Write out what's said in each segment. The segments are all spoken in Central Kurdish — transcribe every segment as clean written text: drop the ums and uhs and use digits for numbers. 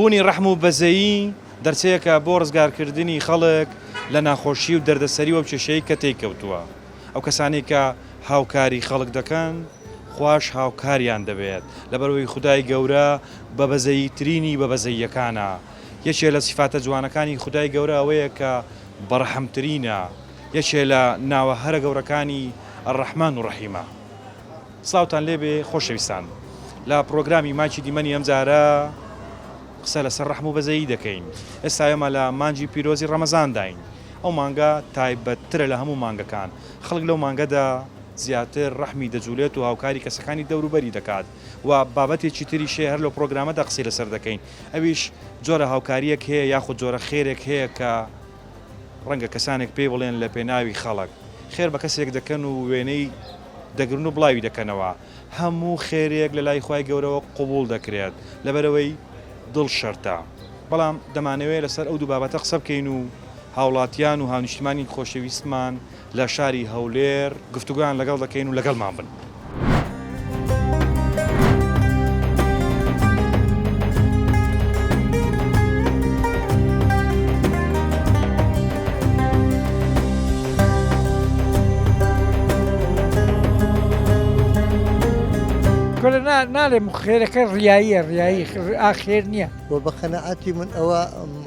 بوونی ڕەحم و بەزەیی دەرچەیەکە بۆ ڕزگارکردنی خەڵک لە ناخۆشی و دەردەسەری و ئەو کێشەیەی کە تێی کەوتووە. ئەو کەسانەی کە هاوکاری خەڵک دەکەن خواش هاوکاریان دەبێت، لەبەرئەوەی خودای گەورە بە بەزەییترینی بە بەزەییەکانە. یەکێ لە سیفاتە جوانەکانی خودای گەورە ئەوەیە کە بەڕەحمترینە، یەکێ لە ناوە هەرە گەورەکانی الرحمن الرحیمە. سڵاوتان لێبێ خۆشەویستان لە پڕۆگرامی ماکی دیمەنی ئەمجارە قسە لەسەر ڕەحم و بەزەیی دەکەین ئێستا ئێمە لە مانگی پیرۆزی ڕەمەزانداین ئەو مانگە تایبەتترە لە هەموو مانگەکان خەڵک لەو مانگەدا زیاتر ڕەحمی دەجولێت و هاوکاری کەسەکانی دەوروبەری دەکات و بابەتێکی تریش هەیە هەر لەو پڕۆگرامەدا قسەی لەسەر دەکەین ئەویش جۆرە هاوکارییەک هەیە یاخود جۆرە خێرێک هەیە کە ڕەنگە کەسانێک پێی بڵێن لە پێناوی خەڵک خێر بە کەسێک دەکەن و وێنەی دەگرن و بڵاوی دەکەنەوە، هەموو خێرێک لە لای خوای گەورەوە قبوڵ دەکرێت لەبەرئەوەی دڵ شەرتە. بەڵام دەمانەوێت لەسەر ئەو دوو بابەتە قسە بکەین و هاوڵاتیان و هاونیشتمانی خۆشەویستمان لە شاری هەولێر گفتوگۆیان لەگەڵ دەکەین و لەگەڵمان بن. کورە نا ناڵێم خێرەکە ڕیاییە ڕیایی ئا خێر نییە. وە بە قەناعەتی من ئەوە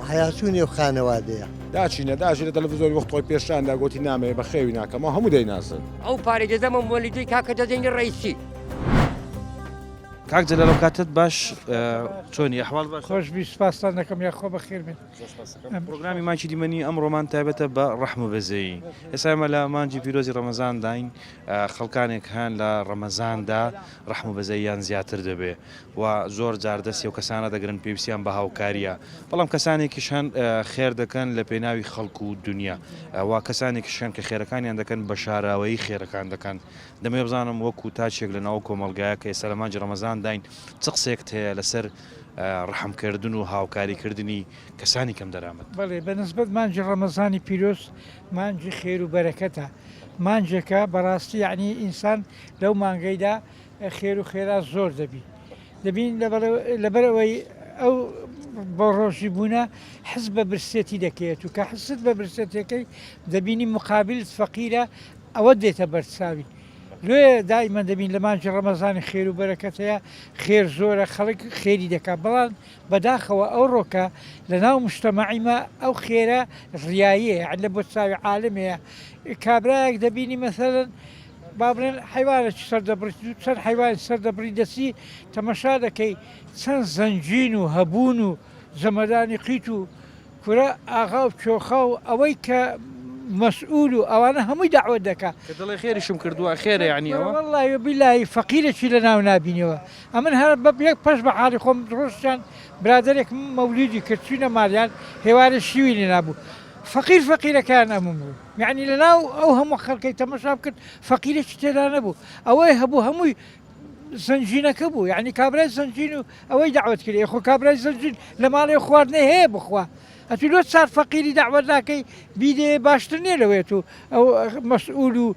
حەیاچوونی ئەو خانەوادەیە. داچینە داچینە تەلەفزیۆنی وەخت خۆی پێشاندا گۆتی نامەوێ بەخێوی ناکەمەوە هەموو دەیناسن. ئەو پارەی دەدەمە مۆلیدەی کاکە دەدەینە ڕەئیسی. کاک جەلال ئەوکاتەت باش چۆنی ئەحواڵ باش؟ خۆش بی سوپاستان دەکەم یاخوا بەخێر بێن. پرۆگرامی مانگی دیمەنی ئەمڕۆمان تایبەتە بە ڕەحم و بەزەیی. ئێستا ئێمە لە مانگی پیرۆزی ڕەمەزانداین، خەڵکانێک هەن لە ڕەمەزاندا ڕەحم و بەزەییان زیاتر دەبێ و زۆر جار دەستی ئەو کەسانە دەگرن پێویستیان بە هاوکارییە، بەڵام کەسانێکیش هەن خێر دەکەن لە پێناوی خەڵک و دونیا و کەسانێکیش هەن کە خێرەکانیان دەکەن بە شاراوەیی خێرەکان دەکەن. دەمەوێ بزانم وەکو تاکێک لە ناو کۆمەڵگایە کە ئێستا لە مانگی ڕەمەزانداین چ قسەیەکت هەیە لەسەر ڕەحم کردن و هاوکاری کردنی کەسانی کەم دەرامەت؟ بەڵێ بە نسبەت مانگی ڕەمەزانی پیرۆز مانگی خێر و بەرەکەتە مانگێکە بەڕاستی یەعنی ئینسان لەو مانگەیدا خێر و خێرات زۆر دەبی دەبین لەبەر ئەوەی ئەو بۆ ڕۆژی بوونە حز بە برسێتی دەکەیت و کە حست بە برسێتەکەی دەبینی مقابلت فەقیرە ئەوە دێتە بەرچاوی لۆیە دائیمەن دەبین لە مانگی ڕەمەزانی خێر و بەرەکەت هەیە خێر زۆرە خەڵک خێری دەکات بەڵام بەداخەوە ئەوڕۆکە لە ناو مجتەمەعی مە ئەو خێرە ڕیاییە یانی لە بۆ چاوی عالم هەیە کابرایەک دەبینی مەسەلەن با بڵێن حەیوانێکی سەر دەبڕیت و چەند حەیوانی سەر دەبڕی دەچی تەمەشا دەکەی چەند زەنگین و هەبوون و جەمەدانی قیت و کورە ئاغا و کۆخا و ئەوەی کە مەسئول و ئەوانە هەمووی دەعوەت دەکا. کە دەڵێ خێریشم کردووە خێرە یەعنی ئەوە؟ وەڵڵاهی و بیلاهی فەقیرێکی لە ناو نابینیەوە ئەمن هەر بە یەک پەش بە حاڵی خۆم ڕۆژیان برادەرێکم مەولیدی کرد چوینە ماڵیان هێوارێ شیوی لێ نابوو فەقیر فەقیرەکەیان ئەمن بوو یەعنی لە ناو ئەو هەموو خەڵکەی تەمەشام کرد فەقیرێکی تێدا نەبوو ئەوەی هەبوو هەمووی زەنگینەکە بوو یعنی کابرای زەنگین و ئەوەی داوت کرد خۆ کابرای زەنگین لە ماڵێ خواردنێ هەیە بخوا ئەتو لۆ چار فەقیری داوت ناکەی بیدێ باشتر نییە لەوەیە تو ئەو مەسئول و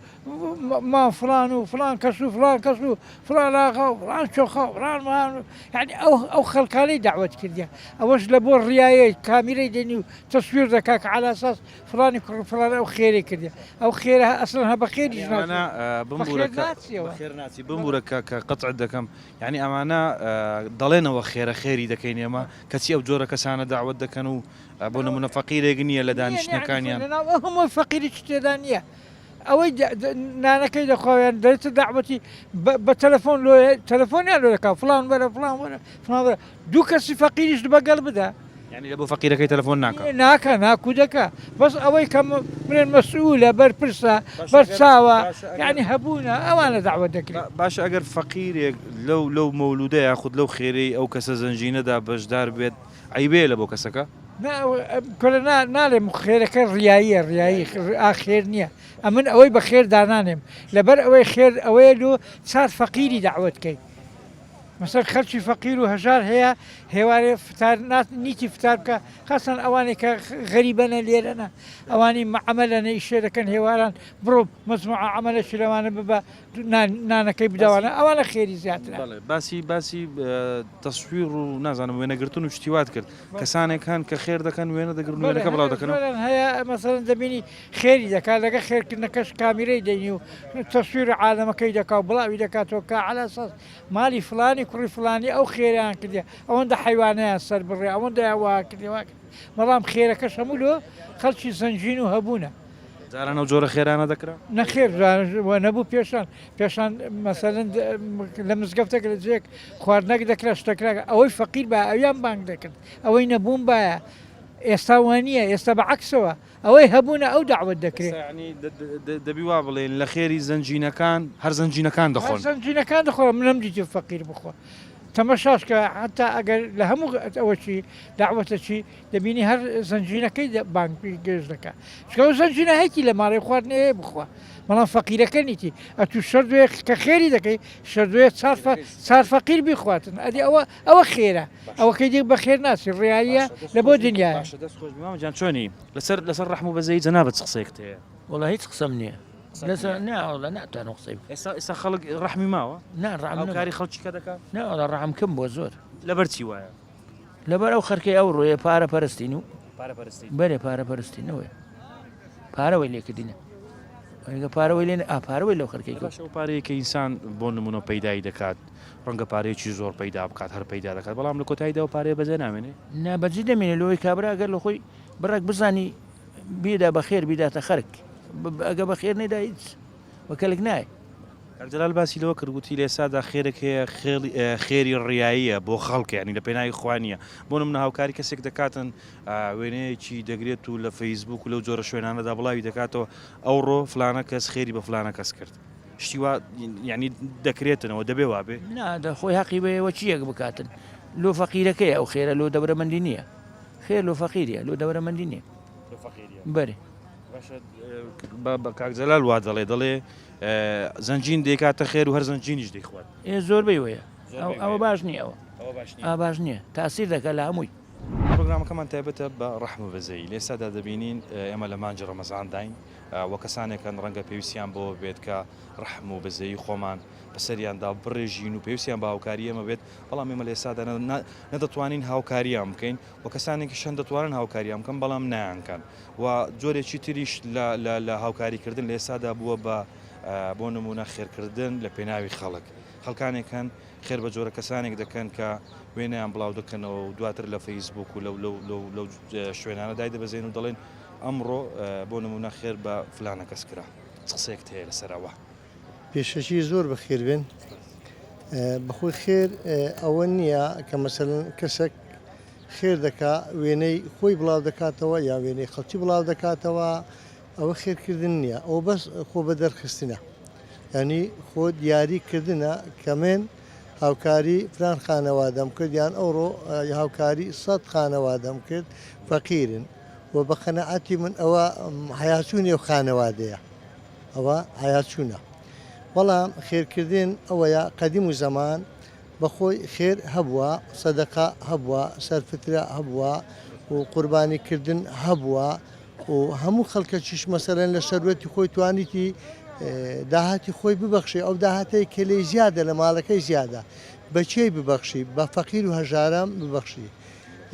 ما فلان و فلان کەس و فلان کەس و فلان ئاغا و فلان چۆخە و فلان مان یعنی ئەو ئەو خەڵکانەی داوت کردە ئەوەش لە بۆ ڕیایە کامیرەی دێنی و تەسویر دەکا کە عەلاساس فڵانی کوڕ فڵان ئەو خێرەی کردیە ئەو خێرە ئەسڵەن هە بە خێریش ئەمانە ناچێ بە بمبورە خێر کە ناچیەوە. بە خێر ناچی بمبورە کە کە قەتعت دەکەم یانی ئەمانە دەڵێنەوە خێرە خێری دەکەین ئێمە کەچی ئەو جۆرە کەسانە دەعوەت دەکەن و بۆ نمونە فەقیرێک نییە لە نییە نییە عەلی خۆی دانیشتنەکانیان. لەناو ئەو هەموو فەقیریی تێدا نییە ئەوەی نانەکەی دەخوا یان دەێتە دەعوەتی بە تەلەفۆن لۆ تەلەفۆنیان لۆ دەکا فڵان وەرە فڵان وەرە فڵان وەرە دوو کەسی فەقیریش بەگەڵ بدە یانی لە بۆ فەقیرەکەی تەلەفۆن ناکا ناکا ناکو دەکا بەس ئەوەی کە بڵێن مەسئولە بەرپرسە بەرچاوە یانی هەبوونە ئەوانە دەعوەت دەکرێت. باشە ئەگەر فەقیرێک لەو لەو مەولودە یاخود لەو خێرەی ئەو کەسە زەنگینەدا بەشدار بێت عەیبەیە لە بۆ کەسەکە؟ نا کورە نا ناڵێم خێرەکە ڕیاییە ڕیایی ئا خێر نییە ئەمن ئەوەی بە خێر دانانێم لەبەر ئەوەی خێر ئەوەیە لۆ چار فەقیری دەعوەت کەی. مەسەر خەلکی فەقیر و هەژار هەیە هێوارێ فتار نات نیتی فتار بکە خاستان ئەوانەی کە غەریبەنە لێرەنە ئەوانی مەعەمەلەنە ئیشێ دەکەن هێواران بڕۆ مەجموعە عەمەلەکی لەوانە ببە نان نانەکەی بدەوانە ئەوانە خێری زیاترە. بەڵێ باسی باسی تەسویر و نازانم وێنەگرتن و شتی وات کرد کەسانێک هەن کە خێر دەکەن وێنە دەگرن و وێنەکە بڵاو دەکەنەوە. زۆرن هەیە مەسەلەن دەبینی خێری دەکات لەگە خێرکردنەکەش کامیرەی دەینی و تەسویر عالەمەکەی دەکا و بڵاوی دەکاتەوە کە عەلا ئەساس ماڵی فڵانی کوڕی فڵانی ئەو خێرەیان کردیە ئەوەندە حەیوانەیان سەر بڕێ ئەوەندەیان وا کردی وا کرد بەڵام خێرەکەش هەموو لۆ خەڵکی زەنگین و هەبوونە. جاران ئەو جۆرە خێرانە دەکرا؟ نەخێر وا نەبوو پێشان پێشان مەسەلەن لە مزگەفتێک لە جێک خواردنەک دەکرا شتەکرا ئەوەی فەقیر با ئەویان بانگ دەکرد ئەوەی نەبوون باە ئێستا وا نییە ئێستا بە عەکسەوە ئەوەی هەبوونە ئەو دەعوەت دەکرێ. ئێستا یەعنی دەبی وا بڵێین لە خێری زەنگینەکان هەر زەنگینەکان دەخۆن. هەر زەنگینەکان دەخۆن من نەمدیتوە فەقیر بخوا تەمەشاش کە حەتا ئەگەر لە هەموو ئەوەکی دەعوەتەکی دەبینی هەر زەنگینەکەی بانگ گەشت دەکا چونکە ئەو زەنگینە هەیتی لە ماڵێ خواردنێ هەیە بخوا بەڵام فەقیرەکە نیتی ئەتوو شەردوێ کە خێری دەکەی شەردوێ چار فەقیر بیخواتن ئەدی ئەوە ئەوە خێرە ئەوەکەی دی بە خێر ناسی ڕیاییە لە بۆ دنیایە. باشە دەست خۆش بی مامە جان چۆنی لەسەر لەسەر ڕەحم و بەزەیی جەنابت چ قسەیەکت هەیە؟ وەڵا هیچ قسەم نییە لەسەر نا وەڵا ناتوانم قسەی بکەم. ئێستا ئێستا خەڵک ڕەحمی ماوە؟ نا ڕەحم نەما. هاوکاری خەڵکی کە دەکا؟ نا وەڵا ڕەحم کەم بووە زۆر. لەبەر چی وایە؟ لەبەر ئەو خەرکەی ئەوڕۆیە پارە پەرستین و پارە پەرستین. بەرێ پارە پەرستین ئەوەیە پارە وەی لێکردینە ئەگە پارە وەی لێ ئا پارە وەی لەو خەرکەی کرد. باشە ئەو پارەیە کە ئینسان بۆ نمونە پەیدای دەکات ڕەنگە پارەیەکی زۆر پەیدا بکات هەر پەیدا دەکات بەڵام لە کۆتاییدا ئەو پارەیە بەجێ نامێنێ؟ نا بەجێ دەمێنێ لۆی کابرا گەر لە خۆی بڕێک بزانی بیدا بە خێر بیداتە خەرک ئەگە بە خێر نەیدا هیچ بە کەلک نایە. کاک جەلال باسی لەوە کرد گوتی لە ئێستادا خێرێک هەیە خێری ڕیاییە بۆ خەڵکە یانی لە پێناوی خوا نییە بۆ نمونە هاوکاری کەسێک دەکاتن وێنەیەکی دەگرێت و لە فەیسبوک و لەو جۆرە شوێنانەدا بڵاوی دەکاتەوە ئەوڕۆ فلانە کەس خێری بە فلانە کەس کرد شتی وا یعنی دەکرێتنەوە دەبێ وابێ؟ نا دە خۆی هەقی بەیەوە چیەک بکاتن لۆ فەقیرەکەیە ئەو خێرە لۆ دەورەمەندی نییە خێر لۆ فەقیریە لۆ دەورەمەندی نییە لۆ فەقیریە بەرێ باشە بە کاک جەلال وا دەڵێ دەڵێ زەنجین دەیکاتە خێر و هەر زەنجینیش دەیخوات. ئێ زۆربەی وەیە ئەوە باش نییە ئەوە باش نییە تاسیر دەکات لە هەمووی. پرۆگرامەکەمان تایبەتە بە ڕەحم و بەزەیی. لە ئێستادا دەبینین ئێمە لە مانگی ڕەمەزانداین و کەسانێک هەن ڕەنگە پێویستیان بەوە بێت کە ڕەحم و بەزەیی خۆمان بەسەریاندا بڕێژین و پێویستیان بە هاوکاری ئێمە بێت، بەڵام ئێمە لە ئێستادا نە دەتوانین هاوکاریان بکەین و کەسانێکیش هەن دەتوانن هاوکاریان بکەن بەڵام نایانکەن و جۆرێکی تریش لە هاوکاریکردن لە ئێستادا بووە بە بۆ نموونە خێرکردن لە پێناوی خەڵک. خەڵکانێک هەن خێر بە جۆرە کەسانێک دەکەن کە وێنەیان بڵاو دەکەنەوە و دواتر لە فەیسبووک و لەو شوێنانە دایدەبەزێن و دەڵێن ئەمڕۆ بۆ نموونە خێر بە فلانە کەس کرا. چ قسەیەکت هەیە لەسەر ئەوە؟ پێشەکی زۆر بەخێر بێن. بەخۆی خێر ئەوە نییە کە مەسەلەن کەسێک خێر دەکا وێنەی خۆی بڵاو دەکاتەوە یا وێنەی خەڵکی بڵاو دەکاتەوە ئەوە خێرکردن نییە ئەوە بەس خۆ بە دەرخستنە ینی خۆ دیاری کردنە کە من هاوکاری فلان خانەوادەم کرد یان ئەوڕۆ هاوکاری سەد خانەوادەم کرد فەقیرن و بە قەنەعەتی من ئەوە حەیاچوونی ئەو خانەوادەیە ئەوە حەیاچوونە بەڵام خێرکردن ئەوەیە قەدیم و زەمان بەخۆی خێر هەبووە، سەدەقە هەبووە، سەرفترە هەبووە و قوربانی کردن هەبووە و هەموو خەڵکەکیش مەسەلەن لە سەروەتی خۆی توانیتی داهاتی خۆی ببەخشێ ئەو داهاتەی کە لێی زیادە لە ماڵەکەی زیادە بە کێی ببەخشی بە فەقیر و هەژاران ببەخشی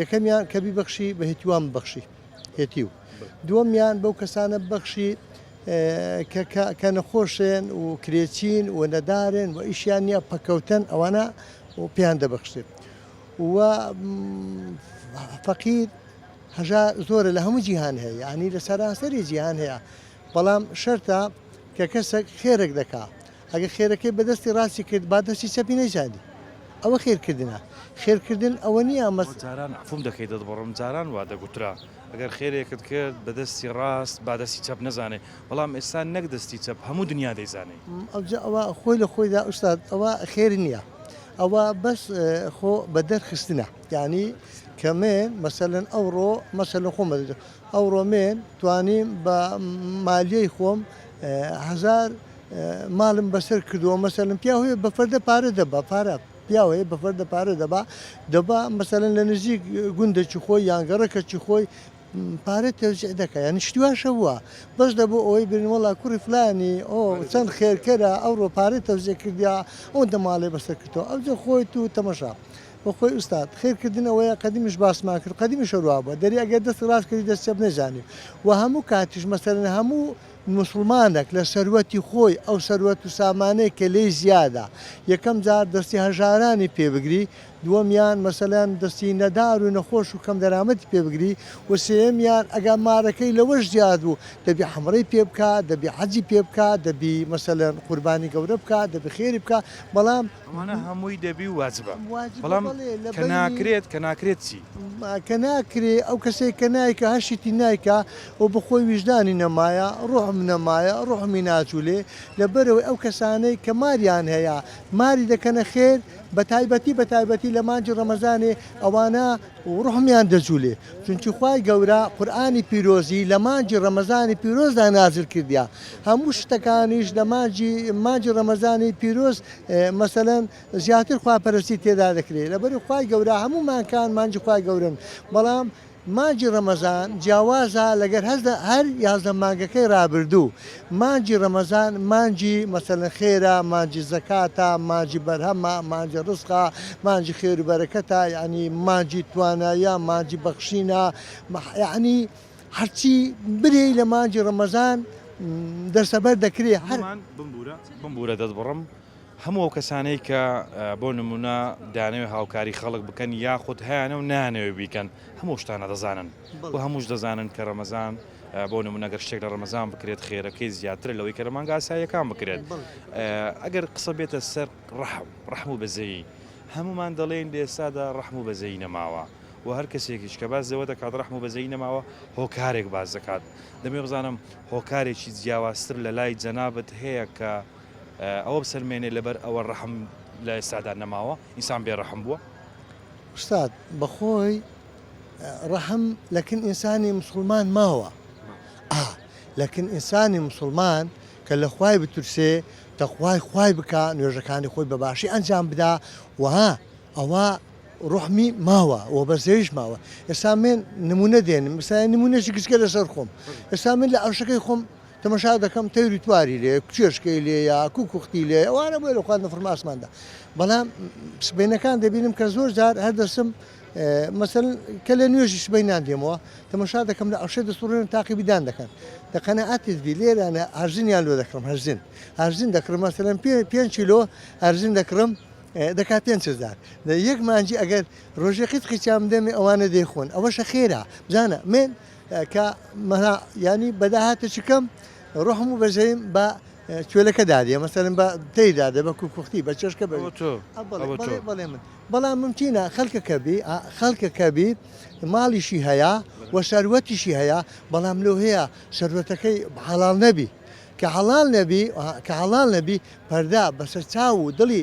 یەکەمیان کە بیبەخشی بە هێتیوان ببەخشی هێتیو دووەمیان بەو کەسانە ببەخشی کە نەخۆشێن و کرێچین و نەدارن و ئیشیان نییە پەکەوتن ئەوانە و پێیان دەبەخشێت و فەقیر هەژار زۆرە لە هەموو جیهان هەیە یعنی لە سەرانسەری جیهان هەیە بەڵام شەرتە کە کەسێک خێرێک دەکا ئەگە خێرەکەی بەدەستی ڕاستی کرد با دەستی چەپی نەیزانی ئەوە خێرکردنە خێرکردن ئەوە نییە مەس. جاران عفوم دەکەی دەتبڕم جاران وا دەگوترا ئەگەر خێرێکت کرد بە دەستی ڕاست با دەستی چەپ نەزانێ بەڵام ئێستا نەک دەستی چەپ هەموو دنیا دەیزانێ. ئەوجا ئەوە خۆی لە خۆیدا ئوستاد ئەوە خێر نییە ئەوە بەس خۆ بە دەرخستنە یانی کە من مەسەلەن ئەوڕۆ مەسەلەن خۆم ئەوڕۆ من توانیم بە مالیەی خۆم هەزار ماڵم بەسەر کردووە مەسەلەن پیاو هەیە بە فەردە پارە دەبا پارە. پیاو هەیە بە فەردە پارە دەبا دەبا مەسەلەن لە نزیک گوندێکی خۆی یان گەڕەکەکی خۆی پارە تەوزیع دەکا یانی شتی واش هەبووە بەس لە بۆ ئەوەی برین وەڵا کوڕی فلانی ئۆ چەند خێرکەرە ئەوڕۆ پارەی تەوزیع کردیا ئەوەندە ماڵێ بەسەر کردەوە ئەوجە خۆیت و تەمەشا بە خۆی ئوستاد خێر کردن ئەوەیە قەدیمیش باسمان کرد قەدیمیش هەر وا بووە دەری ئەگەر دەست ڕاست کردی دەست چەپ نەیزانی و هەموو کاتیش مەسەلەن هەموو موسڵمانەک لە سەروەتی خۆی ئەو سەروەت و سامانەی کە لێی زیادە یەکەم جار دەستی هەژارانی پێ بگری دووەمیان مەسەلەن دەستی نەدار و نەخۆش و کەمدەرامەتی پێ بگری و سێیەمیان ئەگەر مارەکەی لەوەش زیاد بوو دەبی عەمرەی پێ بکا دەبی حەجی پێ بکا دەبی مەسەلەن قوربانی گەورە بکا دەبی خێری بکا بەڵام ئەمانە هەمووی دەبی و واجبە واجبە بەڵام بەڵێ لە کە بەینی ناکرێت کە ناکرێت چی؟ کە ناکرێ ئەو کەسەی کە نایکا هەر شتی نایکا و بەخۆی ویژدانی نەمایە ڕوحم نەمایە ڕوحمی ناجولێ لەبەرئەوەی ئەو کەسانەی کە ماریان هەیە ماری دەکەنە خێر بەتایبەتی بەتایبەتی لە مانگی ڕەمەزانێ ئەوانە ڕوحمیان دەجولێ چونکی خوای گەورە قورئانی پیرۆزی لە مانگی ڕەمەزانی پیرۆزدا نازل کردیە هەموو شتەکانیش لە مانگی مانگی ڕەمەزانی پیرۆز مەسەلەن زیاتر خواپەرستی تێدا دەکرێ لەبەر خوای گەورە هەموو مانگکان مانگی خوای گەورەن بەڵام مانگی ڕەمەزان جیاوازە لەگەر هەر هەر 11 مانگەکەی ڕابردوو مانگی ڕەمەزان مانگی مەسەلەن خێرە مانگی زەکاتە مانگی بەرهەمە مانگی ڕزقە مانگی خێر و بەرەکەتە یعنی مانگی توانایە مانگی بەخشینە یعنی هەرچی برێی لە مانگی ڕەمەزان دەستەبەر دەکرێ هەر بمبورە بمبورە دەتبڕم هەموو ئەو کەسانەی کە بۆ نمونە دەیانەوێت هاوکاری خەڵک بکەن یاخود هەیانە و نایانەوێت بیکەن هەموو شتانە دەزانن و هەمووش دەزانن کە ڕەمەزان بۆ نمونە گەر شتێک لە ڕەمەزان بکرێت خێرەکەی زیاترە لەوەی کە لە مانگە ئاساییەکان بکرێت ئەگەر قسە بێتە سەر ڕەحم ڕەحم و بەزەیی هەمومان دەڵێن لە ئێستادا ڕەحم و بەزەیی نەماوە و هەر کەسێکیش کە باس لەوە دەکات ڕەحم و بەزەیی نەماوە هۆکارێک باس دەکات دەمێ بزانم هۆکارێکی جیاوازتر لە لای جەنابت هەیە کە ئەوە بسەلمێنێ لەبەر ئەوە ڕەحم لە ئێستادا نەماوە ئینسان بێ ڕەحم بووە؟ ئوستاد بەخۆی ڕەحم لەکن ئینسانی مسوڵمان ماوە ئا لەکن ئینسانی مسوڵمان کە لە خوای بترسێ تەقوای خوای بکا نوێژەکانی خۆی بە باشی ئەنجام بدا و ها ئەوە ڕوحمی ماوە و بەزەیش ماوە ئێستا من نمونە دێنم ئێستا نمونەشی گچکە لەسەر خۆم ئێستا من لە عەرشەکەی خۆم تەمەشا دەکەم تەیر و تواری لێیە، کوچێشکەی لێیە، کوکوختی لێیە، ئەوانە بۆیە لە خواردنە فڕمە ئاسماندا. بەڵام سبەینەکان دەبینم کە زۆر جار هەر دەچم مەسەلەن کە لە نوێژی سبەینان دێمەوە تەمەشا دەکەم لە عەرشێ دەسوڕێن تاقی بدان دەکەن. دە قەناعەتت بی لێرانە هەرزنیان لۆ دەکڕم هەرزن هەرزن دەکڕم مەسەلەن پێ کیلۆ هەرزن دەکڕم دەکا 5000 دە یەک مانگی ئەگەر ڕۆژێ قیت قیچیان بدەمێ ئەوانە دەیخۆن ئەوەشە خێرە بزانە من کە مەلا یانی بە داهاتێکی کەم ڕۆحم و بەزەیم بە کوێلەکە دادێ مەسەلەن بە تەیر دادێ بە کوکوختی بە چێشکە بە ئەوە تۆ بەڵێ ئەوە تۆ بەڵێ بەڵێ من بەڵام ممکینە خەلکەکە بی خەلکەکە بی ماڵیشی هەیە و سەروەتیشی هەیە بەڵام لۆ هەیە سەروەتەکەی حەڵاڵ نەبی کە حەڵاڵ نەبی کە حەڵاڵ نەبی پەردە بەسەر چاو و دڵی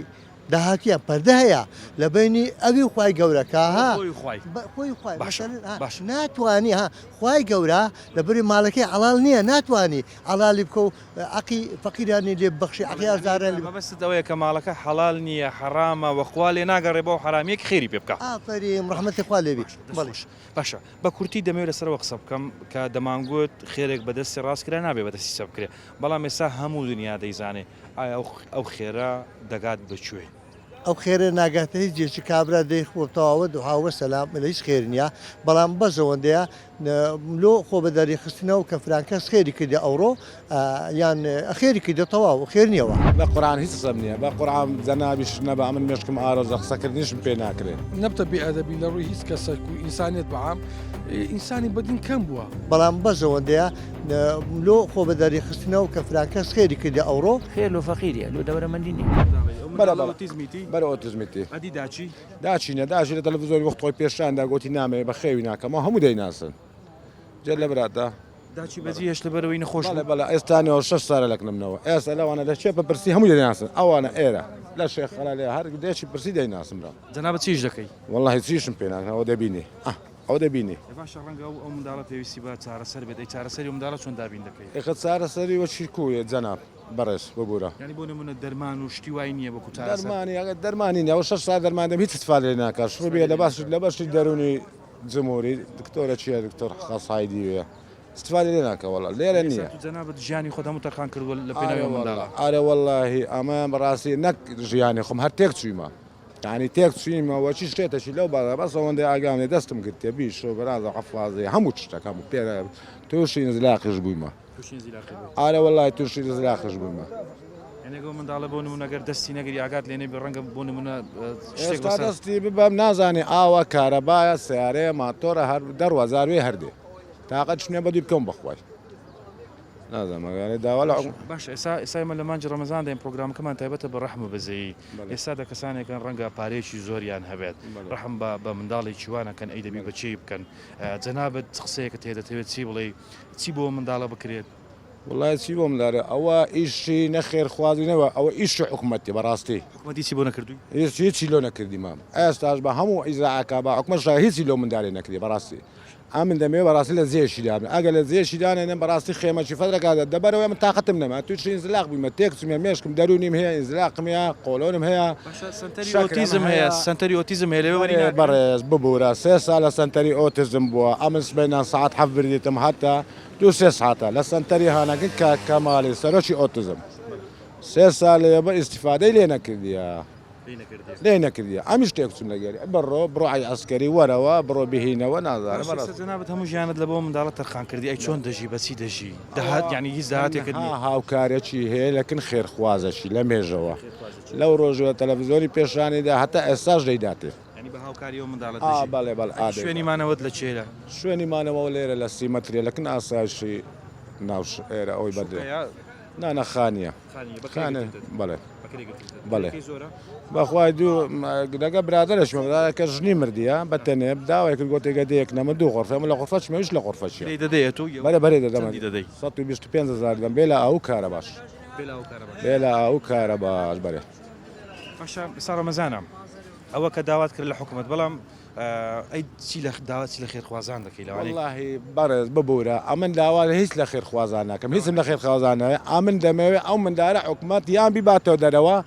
داهاتیان پەردە هەیە لە بەینی ئەوی و خوای گەورە کە ها خۆی و خوای خۆی و خوای باشە مەسەلەن ها باشە ناتوانی ها خوای گەورە لە بەری ماڵەکەی حەڵاڵ نییە ناتوانی حەڵالی بکە و عەقی فەقیرانی لێ ببەخشی بەڵێ عەقی یانی هەژارانی لێ مەبەستت ئەوەیە کە ماڵەکە حەڵال نییە حەڕامە وە خوا لێ ناگەڕێ بەو حەرامییە کە خێری پێ بکا. ئافەریم ڕەحمەتی خوا لێ بی باشە دەست بەڵێ. خۆش باشە بە کورتی دەمەوێت لەسەرەوە قسە بکەم کە دەمانگوت خێرێک بە دەستی ڕاست کرا نابێ بە دەستی چەپ بکرێ بەڵام ئێستا هەموو دنیا دەیزانێ ئایا ئەو خێرە دەگات بە کوێ؟ ئەو خێرە ناگاتە هیچ جێکی کابرا دەی خۆ تەواوە دوعا وەسەلام لە هیچ خێر نیە بەڵام بەس ئەوەندەیە لۆ خۆ بە دەری خستنەوە کە فران کەس خێری کردە ئەوڕۆ یان خێری کردە تەواو خێر نیەوە. بە قورعان هیچ قسەم نیە بە قورعان جەنابیش نەبا ئەمن مێشکم ئارۆزە قسە کردنیشم پێ ناکرێ. نەبتە بێ ئەدەبی لە ڕووی هیچ کەسەک و ئینسانیەت بە عام ئینسانی بە دین کەم بووە. بەڵام بەس ئەوەندەیە لۆ خۆ بە دەری خستنەوە کە فران کەس خێری کردە ئەوڕۆ. خێر لۆ فەقیریە لۆ دەورەمەندی نیە. بەرە بەڵێ بەرە ئۆتیزمیتی. ئەدی داچی؟ داچی نە داچی لە تەلەفزیۆن وەخت خۆی پێشان دا گۆتی نامەوێ بە خێوی ناکەمەوە هەموو دەیناسن جێ لە براتا. داچی بەجی هێشت لەبەرئەوەی نەخۆش بەڵێ بوو؟ بەڵێ ئێستا نەوە شەش سالە لەکنمنەوە ئێستا لەوانە لە کێ بپرسی هەموو دەیناسن ئەوانە ئێرە لە شێخ خەڵەلێ هەر دێکی پرسی دەیناسن برام. جەنابت چیش دەکەی؟ وەڵاهی چیشم پێ ناکەن ئەوە دەبینی ئاه ئەوە دەبینی. ئێ باشە ڕەنگە ئەو ئەو منداڵە پێویستی بە چارەسەر بێت ئەی چارەسەری ئەو منداڵە چۆن دابین دەکەی؟ ئێخە چارەسەری وەکی کویە جەناب؟ بەڕێز ببورە. یانی بۆ نمونە دەرمان و شتی وای نییە وەکو چارەسەر؟ دەرمانی ئەگەر دەرمانی نیە ئەوە شەش ساعت دەرمان دەم هیچ استفادە لێ ناکات شڕوبیە لە باش لە بەشی دەرونی جمهوری دکتۆرە چیە دکتۆر خەسای دیوێ استفادە لێ ناکە وەڵا لێرە ئێستا نییە. تو جەنابت ژیانی خۆت هەموو تەرخان کردووە لە پێناوی ئارە ئەو وەڵا منداڵە. ئارە وەڵاهی ئەمە بەڕاستی نەک ژیانی خۆم هەر تێک چوویمە یانی تێک چوویمە وەچی شتێتەشی لەو بازاڕ بەس ئەوەندەی ئاگام لێ دەستم گرتیە بیشۆ بەرازە حەفازەی هەموو شتەک هەموو پێرە تووشی ئینزلاقیش بوویمە. تووشی ئینزیلاقی بووی؟ ئارە وەڵای تووشی ئینزلاقیش بوویمە. یانی ئەگەر ئەو منداڵە بۆ نموونە گەر دەستی نەگری ئاگات لێ نەبی ڕەنگە بۆ نموونە شتێک ئێستا بەسەر. دەستی ببەم نازانی ئاوە کارەبایە سەیارەیە ماتۆرە هەر دەڕوا زاروێ هەر دێ تاقەتیش نیە بەدووی بکەوم بەخوای نازانم ئەگەر داوا لە باشە باشە ئێستا ئێستا ئێمە لە مانگی ڕەمەزان داین پرۆگرامەکەمان تایبەتە بە ڕەحم و بەزەیی بەڵێ ئێستا دە کەسانێکن ڕەنگە پارەیەکی زۆریان هەبێت بەڵێ ڕەحم بە بە منداڵێکی وا نەکەن ئەی دەبی بەڵێ بە چێی بکەن جەنابت چ قسەیەکت هەیە دەتەوێت چی بڵێی چی بۆ منداڵە بکرێت؟ وەڵای چی بۆ منداڵە ئەوە ئیشی نە خێرخوازی نەوە ئەوە ئیشی حکومەتی بەڕاستی. حکومەت هیچی بۆ نەکردووی؟ هیچ هیچی لۆ نەکردی مام ئێستاش بە هەموو ئیزاعەکە بە حکومەت شا هیچی لۆ مندالێ نەکردی بەڕاستی ئەمن دەمەوێ بەڕاستی لە جێیەکی دابنێم ئەگەر لە جێیەکی دانێنم بەڕاستی خێمەکی فەرەکە دەبەرەوە من تاقەتم نەما تووشی ئینزلاق بوویمە تێک چوومە مێشکم دەروونیم هەیە ئینزلاقم هەیە قۆلۆنم هەیە باشە سەنتەری شەکرەم ئۆتیزم هەیە هەیە سەنتەری ئۆتیزم هەیە لەوێ وەری بەرێ ناگرن؟ بەڕێز ببورە سێ سال لە سەنتەری ئۆتیزم بووە ئەمن سبەینان سەعات حەفت بردیتم هەتا دوو سێ سەعاتە لە سەنتەری هانەکن کاک کەمالی سەرۆکی ئۆتیزم سێ سال لەوێ بە ئیستیفادەی لێ نەکردیە. لێی نەکردیە ئەمیش تێک چوون لەگەری بڕۆ بڕۆ عەی عەسکەری وەرەوە بڕۆ بهینەوە نازانم باشە ئێستا جەنابت هەموو ژیانت لە بۆ منداڵە تەرخان کردی ئەی چۆن دەژی بەچی دەژی داهات یانی هیچ داهاتێکت تەنها نییە؟ هاوکارێکی هەیە لەکن خێرخوازەکی لە مێژەوە لەو ڕۆژەوە تەلەفزیۆنی پێشانی دا هەتا ئێستاش دەیداتێ. یانی بە هاوکاری ئەو منداڵە ئا دەژی بەڵێ بەڵێ ئەی ئا شوێنی دەیدات. مانەوەت لە کوێیە؟ شوێنی مانەوە لێرە لە سیمەترێ لەکن ئاسایشی ناو ئێرە ئەوەی بەدرێ. شوقەیە؟ نا نا خانیە. خانیە بە کرێ خانە گرتووتە؟ بەڵێ. بە کرێ گرتووتە. بەڵێ. کرێکەی زۆرە؟ بەخوای دوو لەگە برادەرەشمە برادەرەکە ژنی مردیە بە تەنێ داوای کرد گۆتێ گە دەیەک نەمە دوو غۆرفە من لە غۆرفە چمە ئیش لە غۆرفە چیە کرێی دەدەیە تۆ یە بەرێ بەرێ دەدەمە چەندی دەدەی؟ 125 هەزار دەم بێ لە ئاو و کارەباش بێ لە ئاو و کارەباش. بێ لە ئاو و کارەباش بەرێ. باشە ئێستا ڕەمەزانە ئەوە کە داوات کرد لە حکومەت بەڵام ئەی چی لە داوا چی لە خێرخوازان دەکەی لەوانەی. وەڵاهی بەڕێز ببورە ئەمن داوا هیچ لە خێرخوازان ناکەم هیچم لە خێرخوازان ناوێ ئەمن دەمەوێ ئەو مندارە حکومەت یان بیباتەوە دەرەوە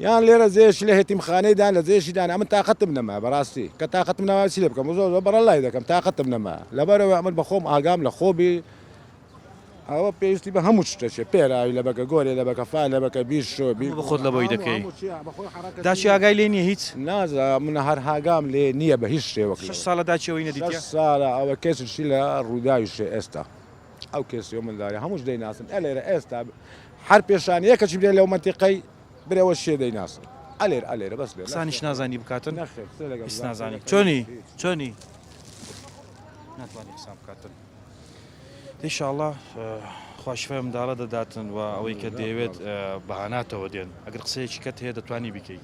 یان لێرە جێیەکی لە هێتیمخانەی دان لە جێیەکی دان ئەمن تاقەتم نەما بەڕاستی کە تاقەتم نەما چی لێ بکەم زۆر زۆر بەڕەلای دەکەم تاقەتم نەما لەبەرەوە ئەمن بەخۆم ئاگام لە خۆ بی ئەوە پێویستی بە هەموو شتەکێ پێراوی لە بەکە گۆرێ لە بەکە فا لە بەکە بیر شۆ بیر بە خۆت لە بۆی دەکەی هەموو چیە بە خۆی حەڕەکەت داچی نییە. ئاگای لێ نییە هیچ؟ نازانم من هەر هاگام لێ نییە بە هیچ شێوەک شەش لەوە. ساڵە داچی ئەوەی نەدیتیە؟ شەش ساڵە ئەوە کێسیشی لە ڕووداویشێ ئێستا ئەو کێسی و منداڵی هەمووش دەیناسن ئەلێرە ئێستا هەر پێشانی یەکەکی برێ لەو مەنتیقەی برێوە شێ دەیناسن ئەلێر ئەلێرە بەس لێ قسانیش نازانی بکاتن؟ نەخێر قسە لەگەڵ هیچ قسە نازانی لەگەڵ چۆنی هیچ. چۆنی ناتوانی قسان بکاتن ئینشاڵڵا خوا شفای منداڵە دەداتن و ئەوەی کە دەیەوێت بەهاناتەوە دێن ئەگەر قسەیەکی کەت هەیە دەتوانی بیکەی.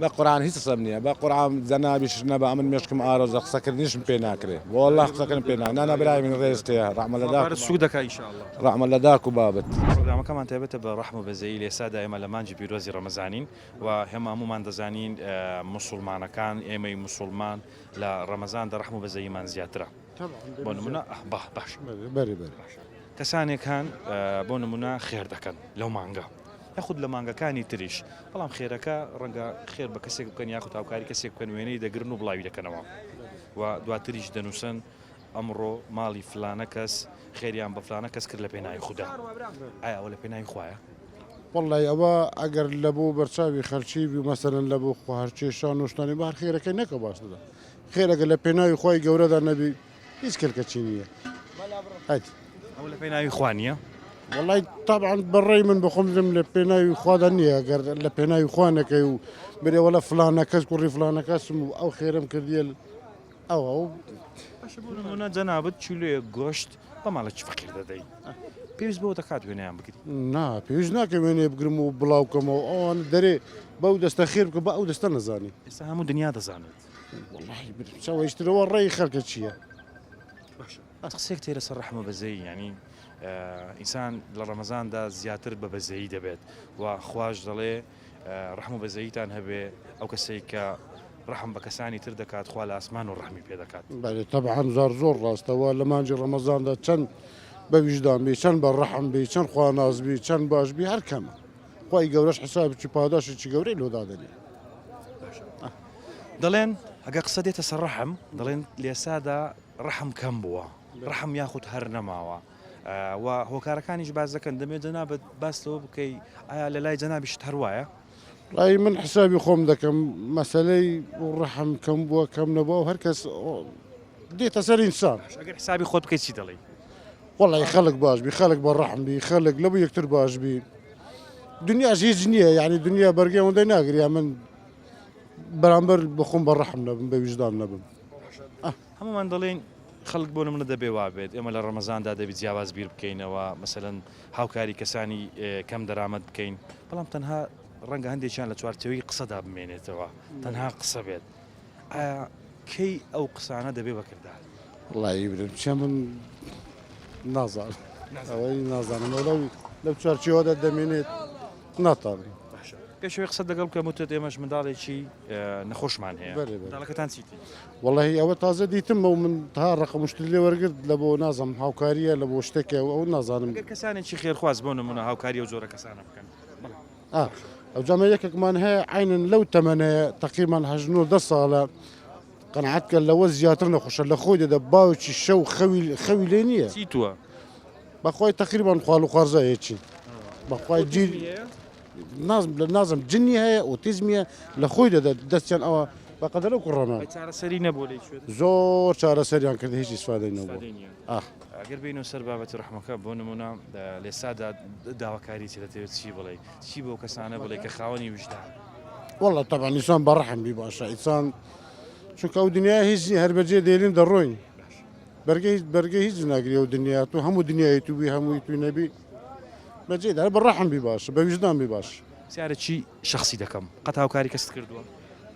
بە قورعان هیچ قسەم نییە بە قورعان جەنابیش نەبا ئەمن مێشکم ئارۆزە قسەکردنیشم پێ ناکرێ وەڵا قسەکردن پێ نا نانا برای من ڕێز تێ ڕەحمە لە داک بارت سوک دەکا ئینشاڵڵا. ڕەحمە لە داک و بابت. پرۆگرامەکەمان تایبەتە بە ڕەحم و بەزەیی لە ئێستادا ئێمە لە مانگی پیرۆزی ڕەمەزانین و هێمە هەموومان دەزانین موسوڵمانەکان ئێمەی موسوڵمان لە ڕەمەزاندا ڕەحم و بەزەییمان زیاترە. بۆ نمونە باش کەسانێک هەن بۆ نمونە خێر دەکەن لەو مانگە یاخود لە مانگەکانی تریش بەڵام خێرەکە ڕەنگە خێر بە کەسێک بکەن یاخود هاوکاری کەسێک بکەن وێنەی دەگرن و بڵاوی دەکەنەوە و دواتریش دەنووسن ئەمڕۆ ماڵی فلانە کەس خێریان بە فلانە کەس کرد لە پێناوی خودا ئایا ئەوە لە پێناوی خوایە؟ وەڵای ئەوە ئەگەر لە بۆ بەرچاوی خەلکی بی مەسەلەن لە بۆ خۆ هەرکێشان و شتانی بە هەر خێرەکەی نەکە باش دەدا خێر ئەگەر لە پێناوی خوای گەورەدا نەبی هیچ کەلکەچی نییە هەت. ئەوە لە پێناوی خوا نییە؟ وەڵای تەبعەن بەڕێی من بەخۆم دەڵێم لە پێناوی خوادا نییە ئەگەر لە پێناوی خوا نەکەی و برێ وەڵا فلانە کەس کوڕی فلانە کەسم و ئەو خێرەم کردیە ئەوە و باشە بۆ نموونە جەنابت کیلۆیەک گۆشت بە ماڵێکی فەقیر دەدەی پێویست بەوە دەکات وێنەیان بگری؟ نا پێویست ناکە وێنەیە بگرم و بڵاو کەمەوە ئەوان دەرێ بەو دەستە خێر بکە بە ئەو دەستە نەزانی. ئێستا هەموو دنیا دەزانێت. وەڵاهی برم چاوە هیچترەوە ڕێی خەلکە چییە؟ باشە قسەیەک تێ لەسەر ڕەحم و بەزەیی یانی ئینسان لە ڕەمەزاندا زیاتر بە بەزەیی دەبێت و خواش دەڵێ ڕەحم و بەزەییتان هەبێ ئەو کەسەی کە ڕەحم بە کەسانی تر دەکات خوا لە ئاسمان و ڕەحمی پێ دەکات. بەلێ تەبعەن زار زۆر ڕاستە وە لە مانگی ڕەمەزاندا چەند بە ویژدان بی چەند بە ڕەحم بی چەند خواناس بی چەند باش بی هەر کەمە خوای گەورەش حسابێکی پاداشێکی گەورەی لۆ دادەنێ. دەڵێن ئەگەر قسە دێتە سەر ڕەحم دەڵێن لێسادا ڕەحم کەم بووە ڕەحم یاخود هەر نەماوە و هۆکارەکانیش باس دەکەن دەمێت جەنابت باس لەوە بکەی ئایا لە لای جەنابیشت هەر وایە؟ ڕای من حسابی خۆم دەکەم مەسەلەی ڕەحم کەم بووە کەم نەبووە و هەر کەس دێتە سەر ئینسان. ئەگەر حسابی خۆت بکەی چی دەڵێی؟ وەڵی خەڵک باش بی خەڵک بە ڕەحم بی خەڵک لە بۆ یەکتر باش بی دنیاش هیچ نییە یعنی دنیا بەرگەی ئەوەندەی ناگری من بەرامبەر بەخۆم بە ڕەحم نەبم بە ویژدان نەبم. هەموومان دەڵێین خەڵک بۆ نمونە دەبێ وابێت ئێمە لە ڕەمەزاندا دەبی جیاواز بیر بکەینەوە مەسەلەن هاوکاری کەسانی کەم دەرامەت بکەین بەڵام تەنها ڕەنگە هەندێکیان لە چوارچێوەی قسەدا بمێنێتەوە تەنها قسە بێت ئایا کەی ئەو قسانە دەبێ بەکردار؟ وەڵایی برم چیە من نازانم ئەوەی نازانم لەو لەو چوارچێوەدا دەمێنێت ناتانم. باشە پێش ئەوەی قسەت لەگەڵ بکەم وتت ئێمەش منداڵێکی نەخۆشمان هەیە بەلێ بەلێ. منداڵەکەتان چیتی؟ وەڵاهی ئەوە تازە دیتم ئەو من تا ڕەقەم و شتت لێ وەرگرت لە بۆ نازانم هاوکارییە لە بۆ شتێکە ئەو نازانم. ئەگەر کەسانێکی خێرخواز بۆ نموونە هاوکاری ئەو جۆرە کەسانە بکەن بەڵێ. ئا ئەوجا مە یەکێکمان هەیە عەینەن لەو تەمەنەیە تەقریبەن هەشت نۆ دە ساڵە قەناعەت کە لەوە زیاتر نەخۆشە لە خۆی دەدا باوکی شەو خەوی خەوی لێ نییە. چی تووە؟ بەخوای تەقریبەن خواڵ و خوارزایەکی بەخوای جیر نازم جنی هەیە ئۆتیزمیە لە خۆی دەدات دەستیان ئەوە بەقەدەر ئەو کوڕەمان چارەسەری نەبوو لەی شوێن زۆر چارەسەریان کرد هیچ ئیسفادەی نەبوو ئاخ ئەگەر بینەوە سەر بابەتی ڕەحمەکە بۆ نمونە لێسادا داواکاری چی دەتەوێت چی بڵێ چی بۆ کەسانە بڵێ کە خاوەنی ویژدان والله طبعا ئینسان بە ڕەحم بی باشە ئینسان چونکە ئەو دنیا هیچ نیە هەر بەجێ دێلین دەڕۆین بەرگەی هیچ بەرگەی هیچ ناگری ئەو دنیا تۆ هەموو دنیای تو بی هەمووی توی نەبی بەجێ دار بە ڕەحم بی باشە بە ویژدان بی باش. پرسیارێکی شەخسی دەکەم قەت هاوکاری کەست کردووە؟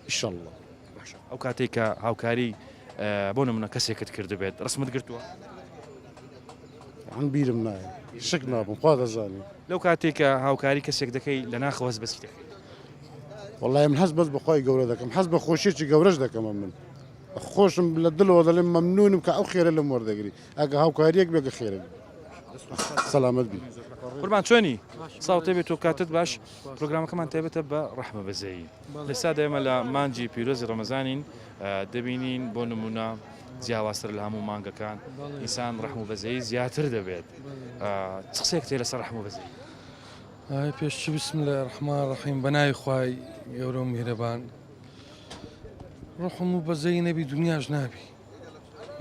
ئیشەڵڵا. باشە ئەو کاتێک کە هاوکاری بۆ نمونە کەسێکت کردبێت ڕسمت گرتووە؟ هەم بیرم نایە شک نابم خوا دەزانێ. لەو کاتێک کە هاوکاری کەسێک دەکەی لە ناخەوە هەست بە چی دەکەی؟ وەڵای من هەست بەس بە خوای گەورە دەکەم حەز بە خۆشیەکی گەورەش دەکەم من. خۆشم لە دڵەوە دەڵێم مەمنونم کە ئەو خێرە لەم وەردەگری ئەگە هاوکاریەک بێ گە خێرە بی سەلامەت بی. قوربان چۆنی؟ سڵاوت لێبێت و کاتت باش پرۆگرامەکەمان تایبەتە بە ڕەحمە بەزەیی لەسادا ئێمە لە مانگی پیرۆزی ڕەمەزانین دەبینین بۆ نمونە جیاوازتر لە هەموو مانگەکان ئینسان ڕەحم و بەزەیی زیاتر دەبێت چ قسەیەکت هەیە لەسەر ڕەحم و بەزەیی؟ پێش چ بسم اللە الرحمن الرحیم بە ناوی خوای گەورە و میهرەبان ڕحم و بەزەیی نەبی دنیاش نابی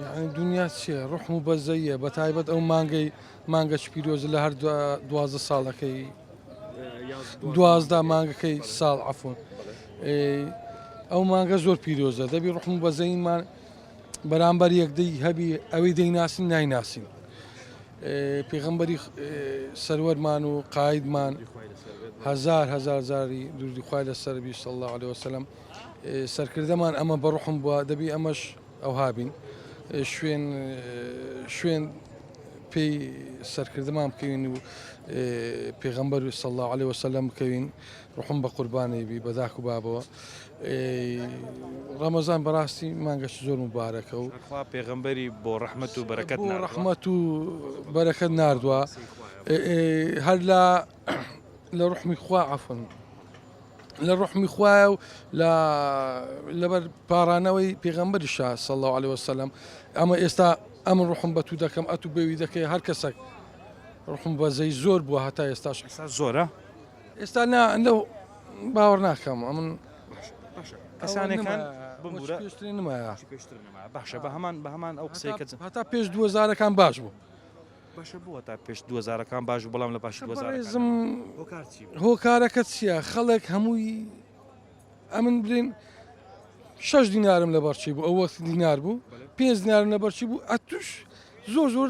یعنی دنیا چییە ڕحم و بەزەیە بە تایبەت ئەو مانگەی مانگەش پیرۆز لە هەر دوازدە ساڵەکەی دوازدە مانگەکەی ساڵ عفون ئەو مانگە زۆر پیرۆزە دەبی ڕحم و بەزەیمان بەرامبەر یەکدەی هەبی ئەوەی دەیناسین نایناسین پێغەمبەری سەروەرمان و قایدمان هەزار هەزار جاری دروودی خوای لەسەر بی صلی اللە علیە وسلم سەرکردەمان ئەمە بە ڕوحم بووە دەبی ئەمەش ئەوها بین شوێن شوێن پێی سەرکردەمان بکەوین و پێغەمبەر صلی اللە علیە وسلم بکەوین ڕحم بە قوربانی بی بە داک و بابەوە ڕەمەزان بەڕاستی مانگەش زۆر مبارەکە و خوا پێغەمبەری بۆ ڕەحمەت و بەرەکەت بۆ ڕەحمەت و بەرەکەت ناردووە هەر لە لە ڕحمی خوا عفن لە ڕحمی خوایە و لە لەبەر پارانەوەی پێغەمبەری شا صلی الله عليه وسلم ئەمە ئێستا ئەم ڕحم بە تو دەکەم ئەتو بەوی دەکەی هەر کەسێک ڕحم بەزەی زۆر بووە هەتا ئێستاش زۆرە ئێستا نا لەو باوەڕ ناکەم ئەمن کەسانێکان بمبورە پێشتر نمایە پێشتر نمایە باشە بە هەمان بە هەمان ئەو قسەی کە هەتا پێش دووەزارەکان باش بوو باشە بووە تا پێش دووەزارەکان باش بوو بەڵام لە پاش دووەزارەکان هۆکار چی بوو هۆکارەکە چییە خەڵک هەمووی ئەمن برین شش دینارم لەبەرچی بوو ئەو وەخت دینار بوو پێنج دینارم لەبەرچی بوو ئەتوش زۆر زۆر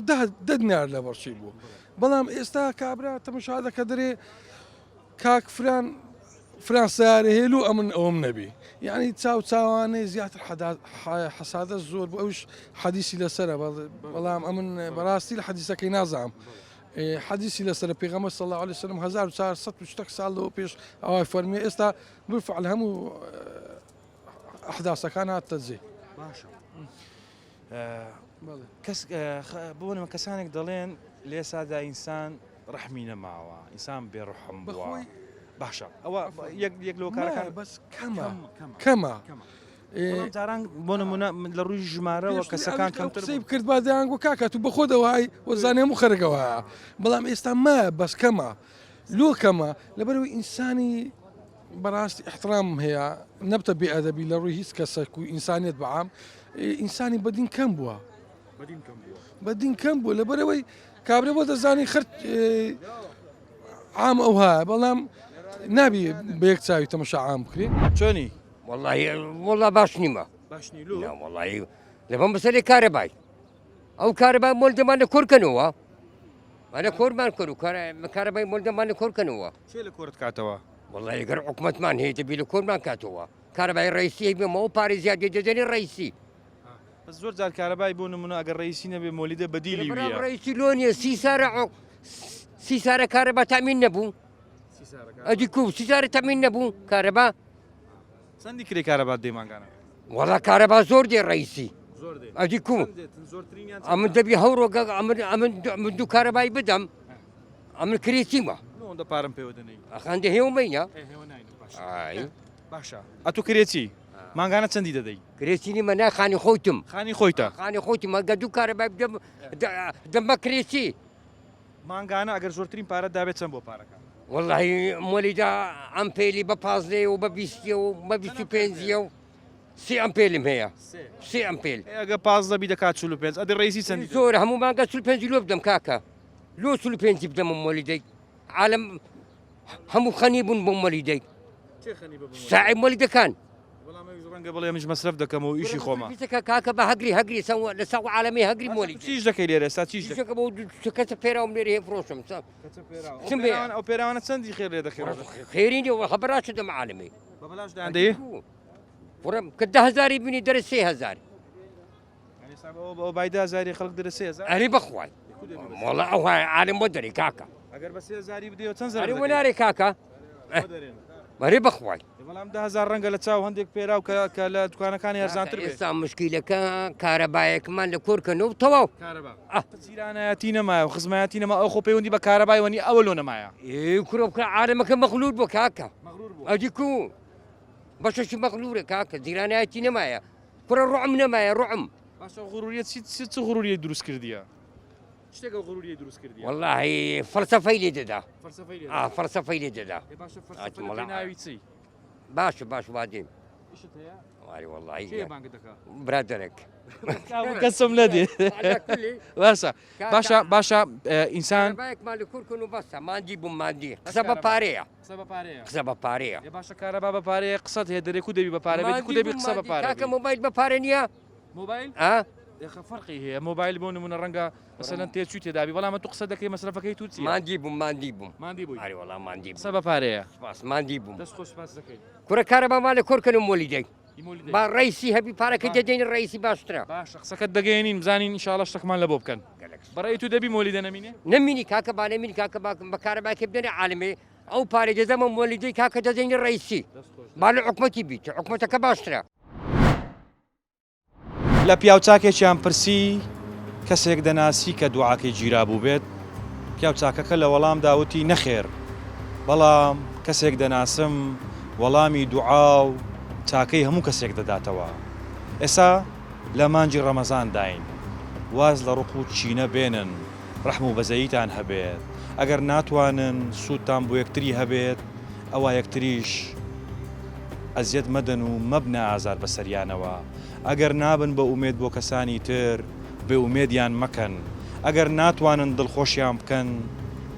دە دینار لەبەرچی بوو بەڵام ئێستا کابرا تەمەشا دەکە دەرێ کاک فران فران سیارە هێلو ئەمن ئەوم نەبی یعنی چاو چاوانەی زیاتر حەسادە زۆر بوو ئەوش حەدیسی لەسرە بەڵام ئەمن بەڕاستی لە حەدیسەکەی نازانم حەدیسی لەسرە پێغەمبەر صلی الله علیه وسلم 1400 شتێک ساڵ لەوە پێش ئەوای فەرمی ئێستا بالفعل هەموو ئەحداسەکان هاتە جێ باشە. کەس بۆ نمە کەسانێک دەڵێن لێسادا ئینسان ڕەحمی نەماوە ئینسان بێ ڕحم بووە باشە ئەوە یەک یەک لەو کارەکان بەس کەمە کەمە جاران بۆ نمونە لە ڕووی ژمارەوە کەسەکان کەمتر قسەی بکرد با دەیان گو کاکە تو بەخۆ دەوای وەزانێ هەموو خەرگەوە بەڵام ئێستا ما بەس کەمە لۆ کەمە لەبەرەوەی ئینسانی بەڕاستی احترامم هەیە نەبتە بێ ئەدەبی لە ڕووی هیچ کەسێک و ئینسانیت بەعام ئینسانی بەدین کەم بووە بەدین کەم بووە لەبەرەوەی کابرا بۆ دەزانی خرد عام ئەوها بەڵام نابی بە یەک چاوی تەمەشا عام بکرێ چۆنی والله والله باش نیمە باش نی لۆ والله لەبەم بەسەری کارەبای ئەو کارەبای مۆلدەمان لە کۆرکەنەوە ئەە کۆرمان کۆر و کارەبای مۆلدەمان لە کۆرکەنەوە چێ لە کۆرت کاتەوە والله گەر حکومەتمان هەیە دەبی لە کۆرمان کاتەوە کارەبای ڕئیسی بێمەوە پارەی زیادی دەدەنی ڕئیسی بەس زۆر جار کارەبای بۆ نمونە ئەگەر ڕئیسی نەبێ مۆلیدە بەدیلی ویە ڕئیسی لۆ نیە سی سارە سی سارە کارەبا تامین نەبوو ئەدی کو سی سارە تامین نەبوو کارەبا چەندی کرێ کارەبات دێ مانگانە؟ وەڵا کارەبا زۆر دێ ڕئیسی ئەدی کو ئەمن دەبی هەورۆ ئەمن ئەمن من دوو کارەبای بدەم ئەمن کرێچیمە ئەوەندە پارەم پێوە دەنێی ئەخەندە هێومەینە باشە ئەتو کرێچی مانگانە چەندی دەدەی کرێچینی مە نا خانی خۆیتم خانی خۆیتە خانی خۆیتم ئەگە دوو کارەبای بدەم دەم بە کرێچی مانگانە ئەگەر زۆرترین پارەت دابێت چەند بۆ پارەکە؟ وەڵاهی مۆلیدە ئەم پێلی بە پازدەیە و بە بیستیە و بە 25 و سێ ئەم پێلم هەیە سێ ئەم پێل ئەگە پازدە بی دەکات 45 ئەدی ڕیزی چەندی زۆر هەموو مانگە 45 لۆ بدەم کاکە لۆ 45 بدەم مۆلیدەی عالم هەموو خەنی بوون بۆ مۆلیدەی ساعی مۆلیدەکان بەڵام ئەویش ڕەنگە بڵێ منیش مەسرەف دەکەم و ئیشی خۆمە. کە کاکە بە هەگری هەگری لە ساو عالەمی هەگری مۆلی چیش دەکەی لێرە ئێستا چیش دەکەم بۆ کەچە پێراوم لێرە هەیە فرۆشم چم بێ ئەو پێراوانە چەندی خێر لێ دەخێن خێری نیە وە بەراش دەم عالەمی بە بەلاش دایان دەی وڕم کە ده هەزاری بینی دەرە 3000 ئەو بای ده هەزاری خەڵک دەرە 3000 ئەری بەخوای وەڵا ئەو عالم بۆ دەری کاکە ئەگەر بە 3000 بدەیەوە چەند زەرەر ئەرێ وەنارێ کاکە ئەرێ بەخوای بەڵام 10000 ڕەنگە لە چاو هەندێک پێراو کە کە لە دوکانەکانی هەرزانتر بێت ئێستا مشکیلەکە کارەبایەکمان لە کۆرکەنەوە و تەواو کارەبا جیرانایەتی نەمایە و خزمایەتی نەما ئەو خۆ پەیوەندی بە کارەبای وەنی ئەوە لۆ نەمایە ئێ کورە بکە عالەمەکە مەغلور بۆ کاکە ئەدی کو بەشەشی مەغلورە کاکە جیرانایەتی نەمایە کوڕە ڕعم نەمایە ڕعم باشە غروریە چی چ غروریە دروست کردیە شتێک ئەو غروریەی دروست کردیە وەڵاهی فەلسەفەی لێ دەدا فەلسەفەی لێ ئا فەلسەفەی لێ دەدا ئێ باشە فەلسەفە لە پێناوی چی باشە باش وا دێم ئیشت هەیە واری وەڵاهی کێ بانگت دەکا برادەرێک کەسم نەدێ باشە باشە باشە ئینسان کارەبایەکمان لە کورکن و بەسە ماندی بووم ماندی قسە بە پارەیە قسە بە پارەیە قسە بە پارەیە ئێ باشە کارەبا بە پارەیە قسەت هەیە دەرێ کو دەبی بە پارە بێت کو دەبی قسە بە پارە کاکە مۆبایل بە پارە نییە مۆبایل ئا ئێخە فەرقی هەیە مۆبایل بۆ نمونە ڕەنگە مەسەلەن تێچووی تێدابی بەڵام تو قسە دەکەی مەسرەفەکەی تو چیە؟ ماندی بووم ماندی بووم ماندی بووی ئەرێ وەڵا ماندی بووم قسە بە پارەیە سپاس ماندی بووم دەست خۆش سپاس دەکەین کورە کارەبا مالە کۆرکەن و مۆلی دەی ئی مۆلی دەی با ڕئیسی هەبی پارەکەی دەدەین ڕئیسی باشترە باشە قسەکەت دەگەیەنین بزانین ئینشاڵا شتەکمان لە بۆ بکەن گەلەک سپاس. بەڕێی تو دەبی مۆلیدە نەمینێ؟ نەمینی کاکە با نەمینی کاکە با بە کارەباکەی بدەنە عالەمێ ئەو پارەی دەدەمە مۆلیدەی کاکە دەدەینە ڕئیسی با لە حکومەتی بیت حکومەتەکە باشترە. لە پیاوچاکێکیان پرسی، کەسێک دەناسی کە دوعاکەی گیرابووبێت؟ پیاوچاکەکە لە وەڵامدا وتی، نەخێر، بەڵام کەسێک دەناسم وەڵامی دوعا و چاکەی هەموو کەسێک دەداتەوە. ئێستا لە مانگی ڕەمەزانداین، واز لە ڕق و کینە بێنن، ڕەحم و بەزەییتان هەبێت، ئەگەر ناتوانن سوودتان بۆ یەکتری هەبێت، ئەوا یەکتریش ئەزیەت مەدەن و مەبنە ئازار بەسەریانەوە، ئەگەر نابن بە ئومێد بۆ کەسانی تر بێ ئومێدیان مەکەن، ئەگەر ناتوانن دڵخۆشیان بکەن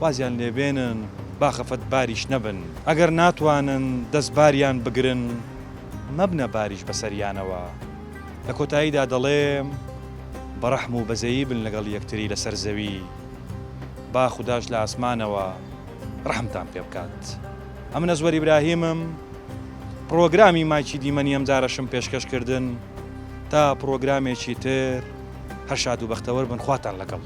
وازیان لێبێنن با خەفەت باریش نەبن، ئەگەر ناتوانن دەست باریان بگرن مەبنە باریش بەسەریانەوە. لە کۆتاییدا دەڵێم بە ڕەحم و بەزەیی بن لەگەڵ یەکتری لەسەر زەوی با خوداش لە ئاسمانەوە ڕەحمتان پێ بکات. ئەمن ئەزوەر ئیبراهیمم، پڕۆگرامی مایکی دیمەنی ئەمجارەشم پێشکەش کردن، تا پڕۆگرامێکی تر هەر شاد و بەختەوەر بن خواتان لەگەڵ.